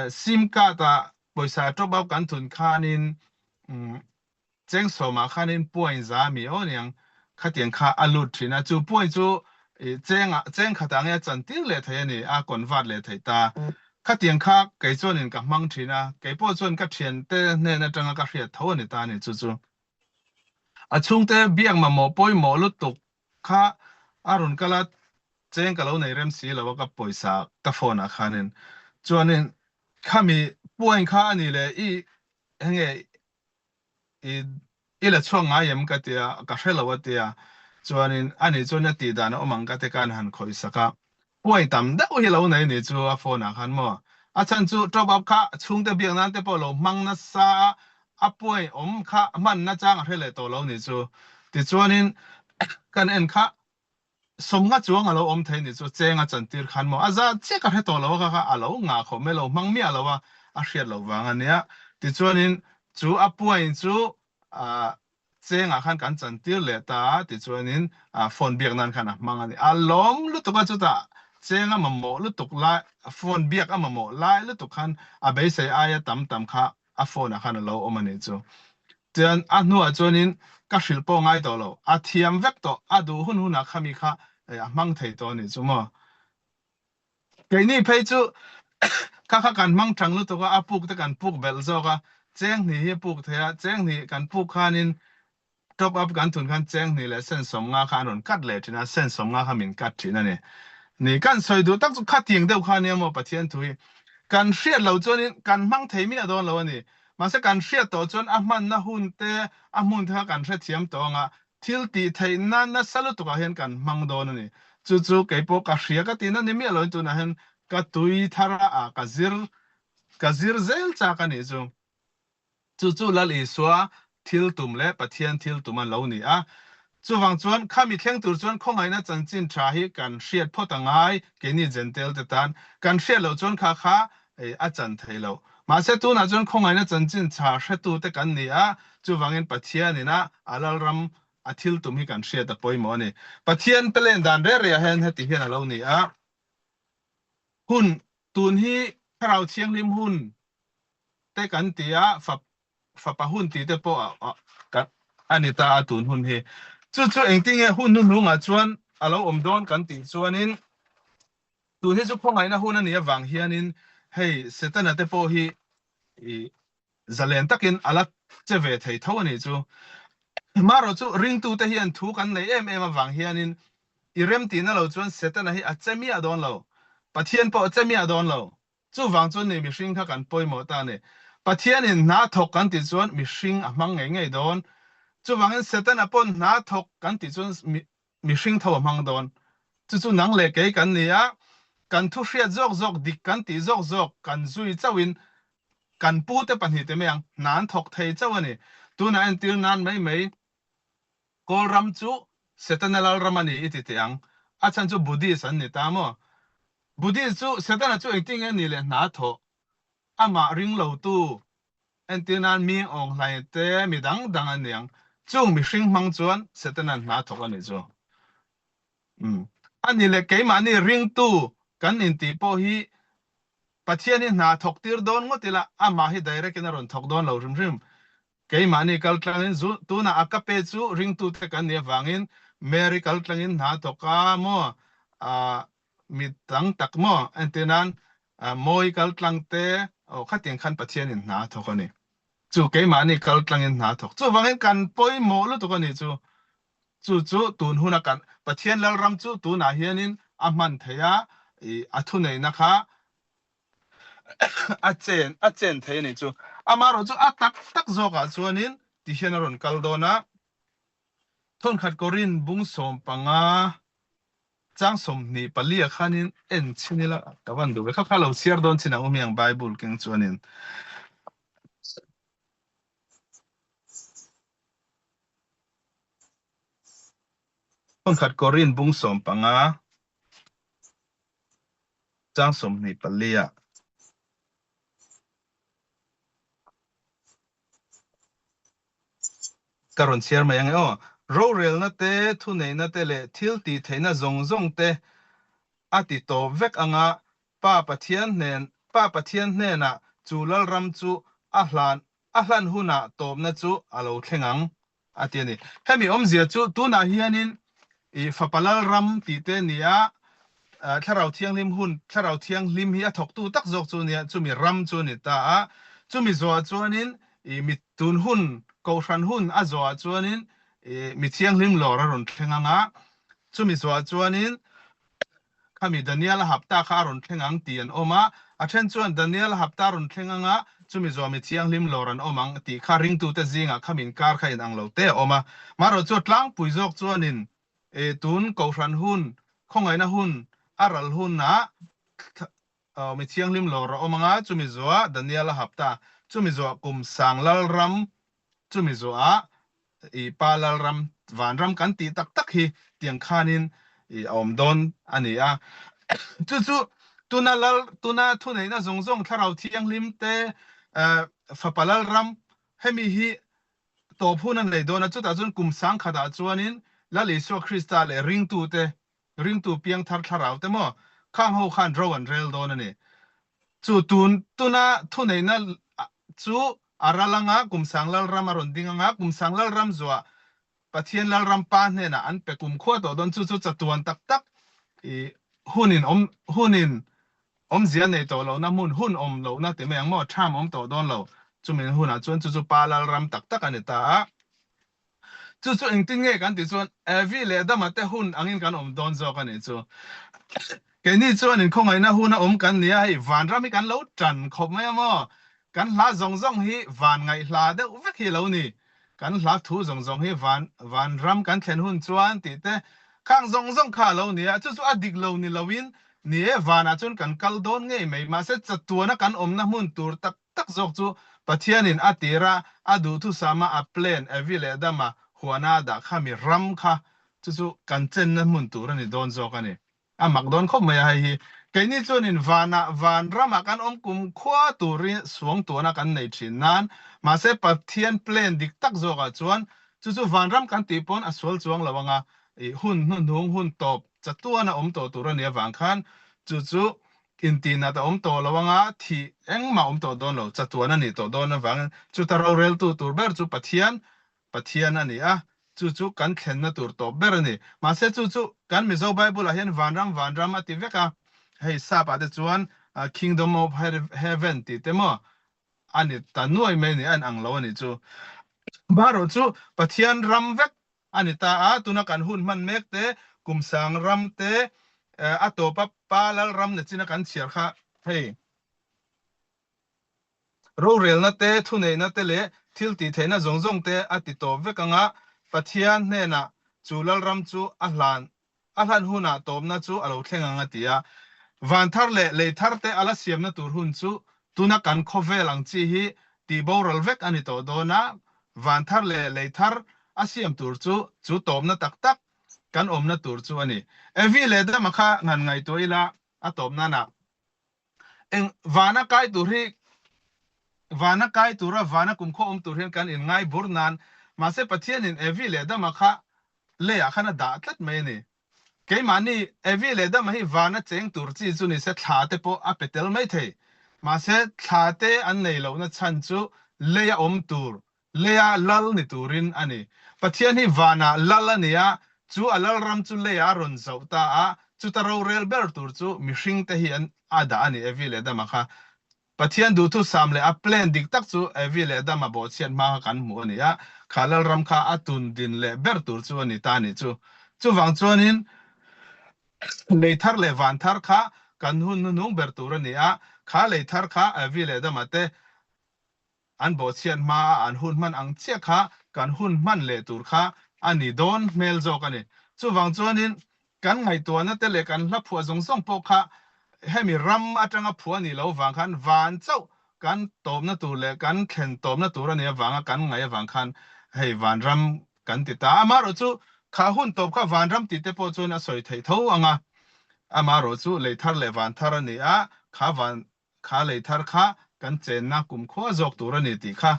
Sim card ah pawisa top up kan thun khanin cheng sawmah khanin point za mi aw niang khatiang kha a lut thin a, chu point chu cheng ah cheng khatah nge a chantir leh thei a ni, a convert leh thei ta. Khatiang kha kei chuanin ka hmang thin a, kei pawh chuan ka thiante hnen atanga ka hriat tho a ni ta a ni chu chu. A chhungte biak mamawh pawimawh lutuk kha a rawn kal a, cheng ka lo nei rem si lo a ka pawisa ka phone ah khanin chuanin khami point kha a ni le i henge i i la chhuak ngai em ka tia ka hre lo a tia chuanin ani chuan a tih dan a awm ang ka ti khan han khawih sak a Puai tam deuh hi lo nei ni chu a phone ah khan maw? A chhan chu top up kha chhungte biak nan te pawh lo hmang nasa a, a puai awm kha hman nachang a hre leh tawh lo ni chu. Tichuanin kan en kha sawmnga chuang a lo awm thei ni chu cheng a chantir khan maw? A zat chiah ka hre tawh lo a kha kha a lo ngah khawp mai lo hmang miah lo a, a hriat loh vang a nia. Tichuanin chu a puai chu ah Chengah khan kan chantir leh ta a tichuanin phone biak nan khan a hmang a ni. A lawm lutuk a chutah cheng a mamawh lutuk lai phone biak a mamawh lai lutuk khan a beisei aia tam tam kha a phone ah khan a lo awm a nih chu. Chuan a hnuah chuanin ka hrilh pawh ngai tawh lo, a thiam vek tawh, a duh hun hunah khami kha a hmang thei tawh a nih chu maw. Keini phei chu kha kha kan hmang thang lutuk a, a puk te kan puk belh zawk a, cheng hnih hi a puk thei a, cheng hnih kan puk khanin top up kan thun khan cheng hnih leh sen 50 kha an rawn cut leh thin a, sen 50 kha min cut thin a ni. Ni kan sawi duh tak chu khatiang deuh kha nia maw Pathian thu hi kan hriat loh chuanin kan hmang thei miah dawn lo a ni. Mahse kan hriat tawh chuan a hmanna hun te a hmun te kha kan hrethiam tawh ang a, Thil tih theihna nasa lutukah hian kan hmang dawn a ni. Chu chu kei pawh ka hria ka tihna ni miah loin tunah hian ka tui thar a, ka zir ka zir zel chak a nih chu. Chu chu Lal Isua thil tum leh Pathian thil tum a lo ni a. Chuvang chuan khami thleng tur chuan khawngaihna chanchin tha hi kan hriat phawt a ngai, keini Jentail te tan. Kan hriat loh chuan kha kha a chan thei lo. Mahse tunah chuan khawngaihna chanchin tha hretute kan ni a, chuvangin Pathianin a a lalram a thil tum hi kan hriat a pawimawh a ni. Pathian pe len dan reh reh ah hian heti hian a lo ni a, hun tun hi Thlarau Thianghlim hun te kan ti a, fapa hun tih te pawh a ni ta a tun hun hi. Chu chu engtinge hun hnuhnungah chuan a lo awm dawn kan tih chuanin tun hi chu khawngaihna hun a nih avang hianin hei Setana te pawh hi i zalen takin a la che ve thei tho a nih chu. Marawh chu ringtute hian thu kan nei em em avang hianin i remtihna lo chuan Setana hi a che miah dawn lo, Pathian pawh a che miah dawn lo. Chuvang chuan nei mihring kha kan pawimawh ta a ni. Pathianin hna thawk kan tih chuan mihring a hmang ngei ngei dawn. Chuvangin Setana pawn hna thawk kan tih chuan mihring tho a hmang dawn. Chu chu nang leh kei kan ni a, kan thu hriat zawk zawk, dik kan tih zawk zawk kan zui chauhin kan pute pahnihte mai ang hna an thawk thei chauh a ni. Tunah entir nan mai mai Kawlram chu Setana lalram a ni i ti teh ang. A chhan chu Buddhist an ni ta maw? Buddhist chu Setana chu engtin nge ni leh hna thawh? Amah ring lotu, entir nan mi awng hlai te mi dang dang an ni ang. Chung mihring hmang chuan Setana'n hna thawk a nih chu. Umm. A ni leh keimahni ringtu kan intih pawh hi Pathian hi hna thawk tir dawn ngawt ila amah hi direct in a rawn thawk dawn lo hrim hrim. Keimahni kal tlangin zu tunah a ka pe chu ringtute kan nih avangin Mary kal tlangin hna thawk a maw ah mi dang tak maw entir nan mawi kal tlang te aw khatiang khan Pathian in hna a thawk a ni. Chu keimahni kal tlangin hna a thawk. Chuvangin kan pawimawh lutuk a ni chu. Chu chu tun huna kan Pathian Lalram chu tunah hianin a hman theih a, i a thuneihna kha a chen a chen thei a nih chu. Amaherawhchu a tak tak zawkah chuanin ti hian a rawn kal dawn a, Thawnkhat Korin bung 15 chang 24 ah khanin en chhin ila ka van duh ve. Kha kha lo chhiar dawn chin ang u hmiang Bible keng chuanin. Thawnkhat Korin bung 15 chang 24 ah. Ka rawn chhiar mai ang e aw. Rorelna te, thuneihna te leh thil tih theihna zawng zawng te a ti tawp vek ang a, Pa Pathian hnen Pa Pathian hnenah chu Lalram chu a hlan a hlan hunah tawpna chu a lo thleng ang, a ti a ni. Hemi awmzia chu tunah hianin i Fapa Lalram tih te ni a, Thlarau Thianghlim hun, Thlarau Thianghlim hi a thawktu tak zawk chu a nia, chumi ram chu a ni ta a. Chumi zawhah chuanin i mi tun hun, Kohhran hun a zawhah chuanin i mi thianghlim lawr a rawn thleng ang a, chumi zawhah chuanin Khami Daniel a hapta kha a rawn thleng ang tih an awm a, a then chuan Daniel a hapta a rawn thleng ang a, chumi zawh mi thianghlim lawr an awm ang tih kha ringtute zingah khami inkar kha inang lo te a awm a. Marawh chu tlangpui zawk chuanin e tun Kohhran hun, khawngaihna hun a ral hunah mi thianghlim lawr a awm ang a, chumi zawhah Daniel a hapta, chumi zawhah kum sang Lalram Chumi zawhah i Pa Lalram, Vanram kan tih tak tak hi tiang khanin i a awm dawn a ni a. Chu chu tuna Lal, tuna thuneihna zawng zawng Thlarau Thianghlim te, Fapa Lalram hemi hi tawp hun a nei dawn a, chutah chuan kum sangkhatah chuanin Lal Isua Krista leh ringtute Ringtu piangthar thlarau te maw khang ho khan ro an rel dawn a ni. Chu tun tuna thuneihna chu a ral anga Kumsang Lalram a rawn ding anga Kumsang Lalram zuah Pathian Lalram Pa hnenah an pe kumkhua tawh dawn chu chu chatuan tak tak i hunin awm hunin awmzia nei tawh lohna hmun hun awm lohna ti mai ang maw tham awm tawh dawn lo chumi hunah chuan chu chu Pa Lalram tak tak a ni ta a. Chu chu engtin nge kan tih chuan Evi leh Adama te hun angin kan awm dawn zawk a nih chu. Keini chuan inkhawngaihna huna awm kan ni a, hei vanram hi kan lo tan khawp mai a maw? Kan hla zawng zawng hi van ngaihhla deuh vek hi a lo ni. Kan hla thu zawng zawng hi van vanram kan thlen hun chuan tih te khang zawng zawng kha a lo ni a, chu chu a dik lo ni loin ni e, vanah chuan kan kal dawn ngei mai, mahse chatuana kan awmna hmun tur tak tak zawk chu Pathianin a tir a, a duhthusama a plan Evi leh Adama huana a dah kha mi ram kha chu chu kan chenna hmun tur a ni dawn zawk a ni. A mak dawn khawp mai a hei hi. Keini chuanin vanah van ramah kan awm kum khua turin suangtuahna kan nei thin nan mahse Pathian plan dik tak zawkah chuan chu chu vanram kan tih pawn a sual chuang lo anga i hun hnuhnung hun tawp chatuan a awm tawh tur a nih avang khan chu chu Intihnat a awm tawh lo anga thih engmah a awm tawh dawn lo, chatuan a nih tawh dawn avangin chuta roreltu tur ber chu Pathian, Pathian a ni a. Chu chu kan thlenna tur tawp ber a ni. Mahse chu chu kan Mizo Bible ah hian vanram vanram a ti vek a, hei sap ah te chuan Kingdom of Heaven tih te maw a ni ta nuai mai a ni, a inang lo a nih chu. Marawh chu Pathian ram vek a ni ta a, tuna kan hun hman mek te, kum sang ram te, a tawpa Pa Lal ram na china kan chhiar kha hei rorelna te, thuneihna te leh thil tih theihna zawng zawng te a ti tawp vek anga Pathian hnenah chu Lalram chu a hlan A hlan hunah tawpna chu a lo thleng ang a ti a. Van thar leh lei thar te a la siamna tur hun chu tuna kan khawvel ang chi hi tih boral vek a ni tawh dawn a, van thar leh lei thar a siam tur chu chu tawpna tak tak kan awmna tur chu a ni. Evi leh Adama kha ngan ngaihtuah ila a tawp nana Eng vana kai tur hi vana kai tura vana kumkhaw awm tur hian kan inngai bur nan mahse Pathianin Evi leh Adama kha leiah khan a dah tlat mai a ni. Keimahni Evi leh Adama hi vana cheng tur chi chu nise thla te pawh a pe tel mai thei. Mahse thla te an nei lohna chhan chu leia awm tur Leia lal ni turin a ni. Pathian hi vanah lal a ni a, chu a lalram chu leiah a rawn zauh ta a, chuta rorel ber tur chu mihringte hi an a dah a ni, Evi leh Adama kha. Pathian duhthusam leh a plan dik tak chu Evi leh Adama bawhchhiat hma kha kan hmu a ni a, kha lalram kha a tun din leh ber tur chu a ni ta a nih chu. Chuvang chuanin lei thar leh van thar kha kan hun hnuhnung ber tur a ni a, kha lei thar kha Evi leh Adama te An bawhchhiat hmaa an hun hman ang chiah kha kan hun hman leh tur kha a ni dawn hmel zawk a ni. Chuvang chuanin kan ngaihtuahna te leh kan hla phuah zawng zawng pawh kha hemi ram atanga phuah a nih loh avang khan van chauh kan tawpna tur leh kan thlen tawpna tur a nih avanga kan ngaih avang khan hei vanram kan ti ta. Amaherawh chu kha hun tawp kha vanram tih te pawh chuan a sawi theih tho ang a. Amaherawh chu lei thar leh van thar a ni a, kha van Kha lei thar kha kan chenna kumkhua zawk tur a ni tih kha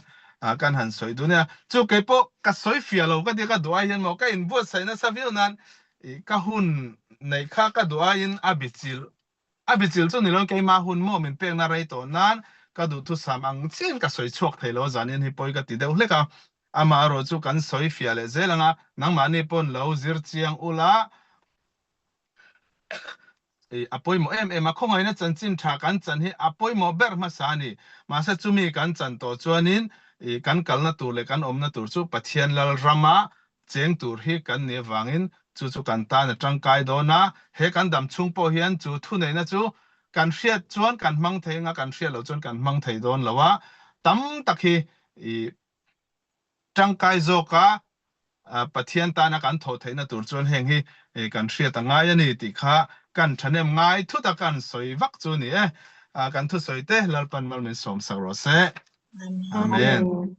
kan han sawi dun nia. Chu kei pawh ka sawi fiah lo ka ti a, ka duh aiin maw ka inbuatsaih nasa viau nan ka hun neih kha ka duh aiin a bichilh a bichilh chu ni loin keimah hun maw min pekna rei tawh nan ka duhthusam ang chiahin ka sawi chhuak thei lo a, zanin hi pawi ka ti deuh hlek a. Amaherawh chu kan sawi fiah leh zel ang a, nangmahni pawn lo zir chiang ula. A pawimawh em em a, khawngaihna chanchin tha kan chan hi a pawimawh ber hmasa a ni. Mahse chumi kan chan tawh chuanin kan kalna tur leh kan awmna tur chu Pathian lal rama cheng tur hi kan nih avangin chu chu kan tan a tangkai dawn a. He kan dam chhung pawh hian chu thuneihna chu kan hriat chuan kan hmang thei anga kan hriat loh chuan kan hmang thei dawn lo a. Tam tak hi Tangkai zawka Pathian tana kan thawh theihna tur chuan heng hi kan hriat a ngai a ni tih kha kan thahnem ngai thut a kan sawi vak chu a ni e. Kan thusawi te Lalpan mal min sawmsak rawh se. Amen.